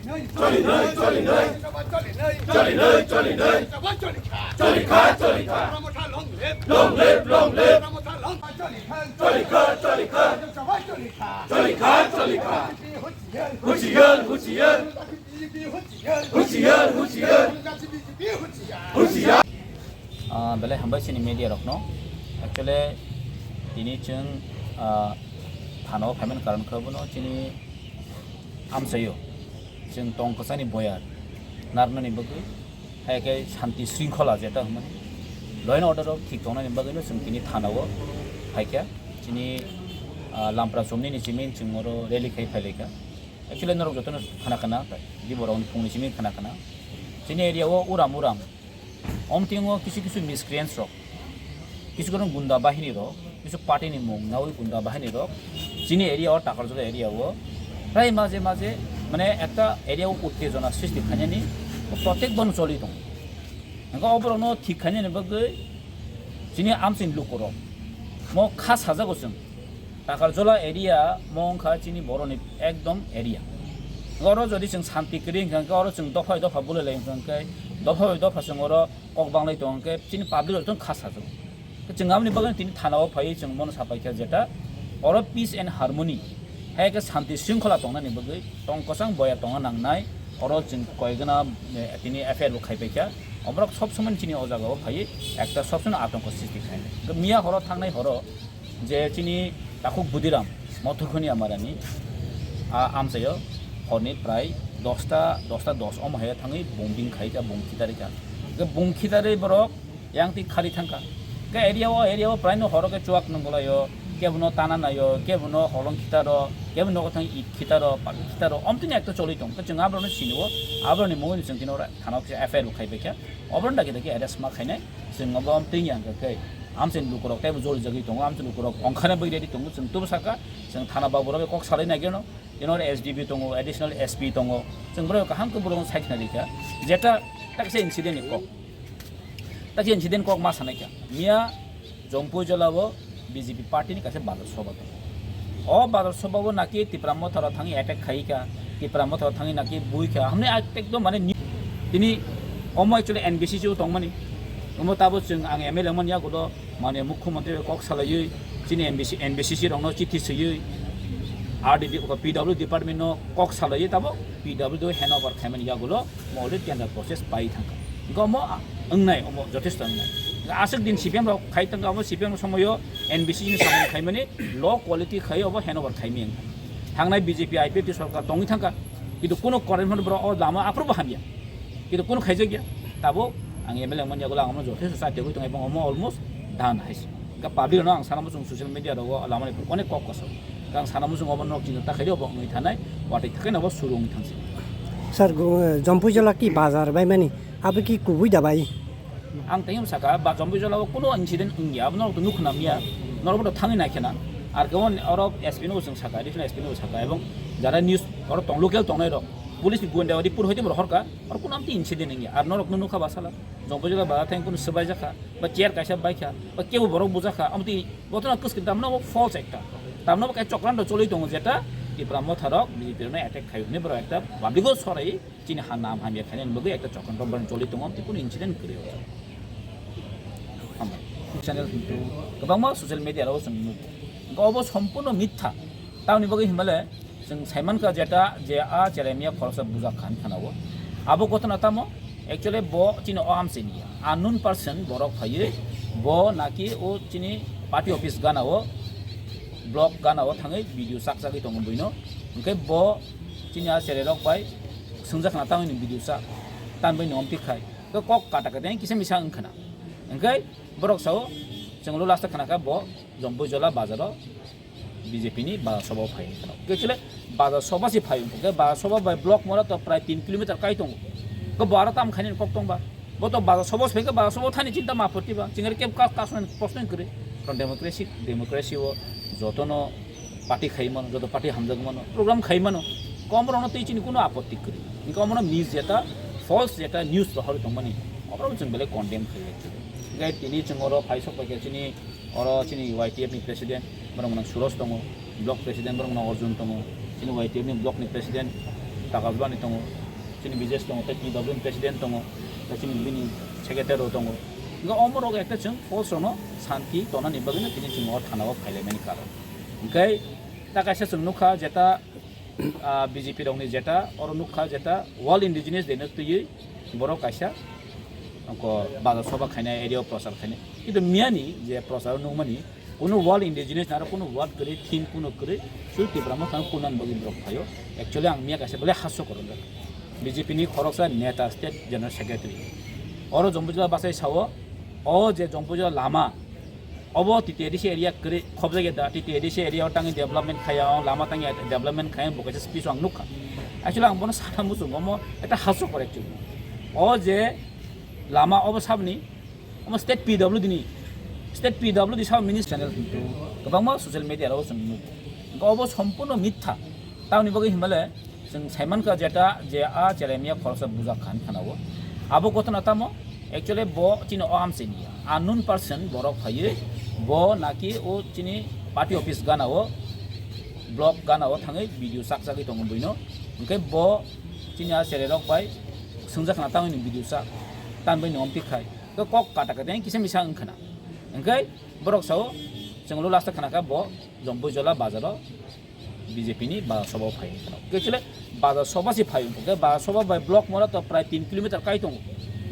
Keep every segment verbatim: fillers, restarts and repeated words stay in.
Choli noi, choli noi. Choli noi, choli noi. Choli kha, choli kha. Long live, long live. Choli kha, choli kha. Choli kha, choli kha. Huchiyar, huchiyar. Huchiyar, huchiyar. Huchiyar. Ah, belai hambai chini media rokno. Actually, tini chwng, ah, thanao phaimani karon khe bono chini amchaio. Chwng tong kwchani boyar narnani bagwi, hai khe shanti shringkhola jeta hwnmani, law and order rok thik tongnani bagwino chwng tini thanao phaikha. Chini, ah, Lampra chomnini simi chwng oro rally khai phailaikha. Actually, norok jotono khana khana, diborokni phungni simi khana khana. Chini area o uram uram. Omtingo kisu kisu miscreants rok, kisu kisu gunda bahini rok, kisu party ni mung nawi gunda bahini rok, chini area o, Takarjala area o, prai maje maje, mane ekta area o uttejona sristi khainani, protek bono choli tongo. Hingke oborokno thik khainani bagwi chini amchini lukurok mo kha sajago chwng. Takarjala area mo wngkha chini boroni ekdom area. Oro jodi chwng santi kwrwi hwnkha hwnkhe oro chwng dopha bai dopha bulai lai hwnkha hwnkhe dopha bai dopha chwng oro kok banglai tongo hwnkhe chini public rok chwng kha sajak. Chwng aboni bagwi tini thanao phaiwi chwng bono sapaikha jeta oro peace and harmony hai khe santi shringkhola tongnani bagwi tong kwchang boya tongna nangnai oro chwng koigwna, eh, tini F I R bo khaipaikha. Oborok sob somoi chini o jagao phaiwi ekta sob somoi atongko sristi khainai. Miya horo thangnai horo je chini takhuk Budiram Mothukhuni Amarani a amchaio horni prai dosta, dosta dos omo hai thangwi bombing khai kha, bung khitarwi kha. Hwnkhe bung khitarwi borok yang twi khari thangkha. Hwnkhe area o, area o prai no horo khe chuak nung bolaio, kebono tana naio, kebono holong khitaro, kebono nogo thang it khitaro, pagi khitaro, omtwini ekta choli tong. Hwnkhe chwng aborokno sinio, aborokni mungwi chwng tini oro thana o kisa F I R bo khai bai kha. Oborokno dagi dagi arrest ma khainai. Chwng obo twi yang khe amchini lukurok teibo jori jagwi tongo, amchini lukurok ongkhana bai ready tongo, chwng tubu saka, chwng thana babu rok kok salai nai geno, ino S D P tongo, additional S P tongo, chwng borok kaham khe borok sai khna rikha, jeta taksa incident ni kok, taksa incident kok ma sanai kha, miya Jompui Jola o B J P party ni kaisa bazar soba tongo. O bazar soba o naki Tipra Motha rok thangwi attack khai kha, Tipra Motha rok thangwi naki bui kha. Hamni attack do mane ni-, tini omo actually N B C C o tongmani. Omo tabo chwng ang M L A mani yagulo mane mukhyamantri bai kok salaiwi chini N B C, N B C C rokno chithi swiwi R D D, P W department no kok salaiwi tabo P W handover khaimani yagulo mo already tender process pai thangkha. Hingke omo wngnai, omo jothesto wngnai. Aswk din C P M rok khai tongkha, omo C P M somoyo N B C C ni samung khaimani low quality khai obo handover khaimani wngkha. Thangnai B J P I P F T sorkar tongwi thangkha, kintu kuno corruption borok o lama aphuru bo hamya. Kintu kuno khaijakya. Tabuk ang M L A mani yagulo ang omo jothesto chatiyogwi tongo, ebong omo almost done hai se. Hingke public no ang sana muchung social media rogo lama ni onek kok koso. Ang sana muchung obo nok chini ta khaidi obo wngwi thanai, watwi thakhe no bo suru wngwi thangsi. Sir, go-, Jompui Jola ki bazar bai mani, abo ki kubui da bai? Ang tei saka, ba Jompui Jola o kuno incident wngya, abo norok to nukho na miya, norok bo to thangwi nai khena. Ar kebo oro S P no bo chwng saka, additional S P no bo saka, ebong jara news oro tong, local tongnai rok, police ni gunda report hoite bo horka, oro kuno amtwi incident wngya, ar norok no nukha ba sala. Jompui Jola bazar thang kuno swbai jakha, ba chair kaisa baikha, ba kebo borok bujakha, amtwi botona kwswk tamno bo false ekta. Tamno bo khe chokranto choli tongo jeta Tipra Motha rok B J P rokno attack khai hwnwi borok ekta public o sorai chini ha nam hamya khainani bagwi ekta chokranto borok choli tongo, amtwi kuno incident kwrwi o. Hambai. Channel hintu kwbangma social media rok chwng nugo. Hwnkhe obo sompurno mitha. Tamoni bagwi hinmale chwng saimankha jeta je a cheremia khoroksa bujak khan khana o. Abo ghotona tamo? Actually bo chini o amchini ya. Unknown person borok phaiwi bo naki o chini party office gana o, block gana o thangwi video chak chagwi tongo buino. Hwnkhe bo chini a chererok bai swngjak khana tamoni video chak tanbai ni omtwi khai. Khe kok kata kata kisa misa wngkhana. Hwnkhe borok sao chwng lo last khana kha bo Jompui Jola bazaro B J P ni bazar soba phai hinwi kheno. Actually bazar soba se phai wngkha. Bazar soba bai block mora to prai tin kilometer kai tongo. Ko bo aro tam khainani kok tongba. Bo to bazar soba se phai khe bazar soba thani chinta ma photiba. Chingari keb ka kasna proshno kwrwi. Karon democracy, democracy o jotono party khai mano, joto party hamjak mano, program khai mano. Kom rokno tei chini kuno apotti kwrwi. Hingke omono mis jeta, false jeta news rohorwi tongmani. Oborok chwng belai condemn khai actually. Hingke tini chwng oro phai sok pai khe chini Oro chini Y T F ni president, borok mwnang Suroj tongo, block president, borok mwnang Arjun tongo, chini Y T F ni block ni president, Takalbani tongo, chini Bijesh tongo, tei P W ni president tongo, tei chini bini secretary rok tongo. Hingke omo rok ekta chwng force rokno santi tonani bagwino tini chwng o thana o phailaimani karon. Hingke ta kaisa chwng nukha jeta, ah, B J P rokni jeta, oro nukha jeta World Indigenous Day no twiwi borok kaisa ongko bazar soba khainai, area o prochar khainai. Kintu miyani je prochar nukmani, kuno World Indigenous naro kuno word kwrwi, theme kuno kwrwi, sui Tipra Motha no kunani bagwi borok phaio. Actually ang miya kaisa belai hasso koron jak. B J P ni khoroksa neta, state general secretary. Oro Jompuijala bachai sao, o je Jompuijala lama, obo T T A D C area kwrwi khobjak ya da, T T A D C area o tangwi development khaya, o lama tangwi development khaya, bo kaisa speech o ang nukha. Actually ang bono sana muchungo, omo ekta hasso kor actually. O je lama obo sabni, omo state P W D ni, state P W D sabo minister channel hintu kwbangma social media rok chwng nugo. Hingke obo sompurno mitha. Tamoni bagwi hinmale chwng saimankha jeta je a cheremia khoroksa bujak khan khana o. Abo ghotona tamo? Actually bo chini o amchaini unknown person borok phaiwi bo naki o chini party office gana o, block gana o thangwi video chak chagwi tongo buino. Hingke bo chini a chererok bai swngjak khana tamoni video chak, tamoni omtwi khai. Kok kata kata kisa misa wngkhana. Hingke borok sao chwnglo last khana kha bo Jompuijala bazaro B J P ni bazar soba phai wngkhana. Actually bazar soba se phai wngkha. Bazar soba bai block mora to prai tin kilometer kai tongo.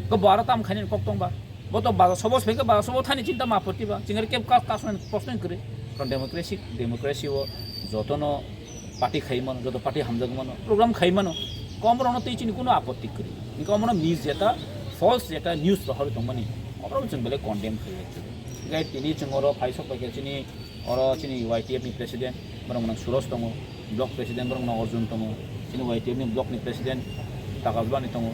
Ko bo aro tam khainani kok tongba. Bo to bazar soba se phai khe bazar soba thani chinta ma apatti ba. Chingri kep ka ka proshno kwrwi. Karon democracy, democracy o jotono party khai mano, joto party hamjak mano, program khai mano, kom rokno tei chini kuno apatti kwrwi. Hingke omono mis jeta, false jeta news rohorwi tongmani, oborok chwng belai condemn khlai. Hingke tini chwng oro phai sok pai khe chini, oro chini Y T F ni president, borok mwnang Suros tongo, block president borok mwnang Arjun tongo, chini Y T F ni block ni president Takalbani tongo,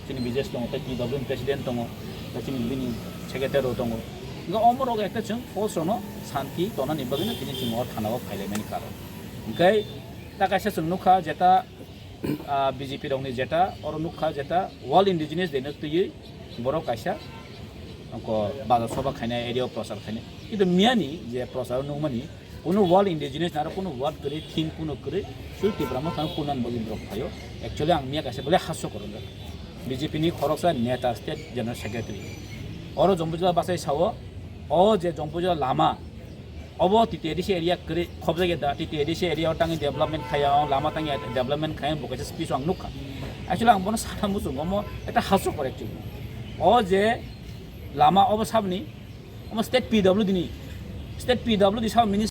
chini Bijesh tongo, tei T W ni president tongo, tei chini bini secretary rok tongo. Hingke omo rok ekta chwng force rokno santi tonani bagwino tini chwng o thana o phailaimani karon. Hingke ta kaisa chwng nukha jeta, ah, B J P rokni jeta, oro nukha jeta World Indigenous Day no twiwi borok kaisa ongko bazar soba khainai, area o prochar khainai. Kintu miyani je prochar o nukmani, kuno World Indigenous naro kuno word kwrwi, theme kuno kwrwi, sui Tipra Motha no kunani bagwi borok phaio. Actually ang miya kaisa belai hasso koron jak. B J P ni khoroksa neta, state general secretary. Oro Jompuijala bachai sao, o je Jompuijala lama, obo T T A D C area kwrwi khobjak ya da, T T A D C area o tangwi development khaya, o lama tangwi development khaya, bo kaisa speech o ang nukha. Actually ang bono sana muchungo, omo ekta hasso kor actually. O je lama obo sabni, omo state P W D ni, state P W D sabo minister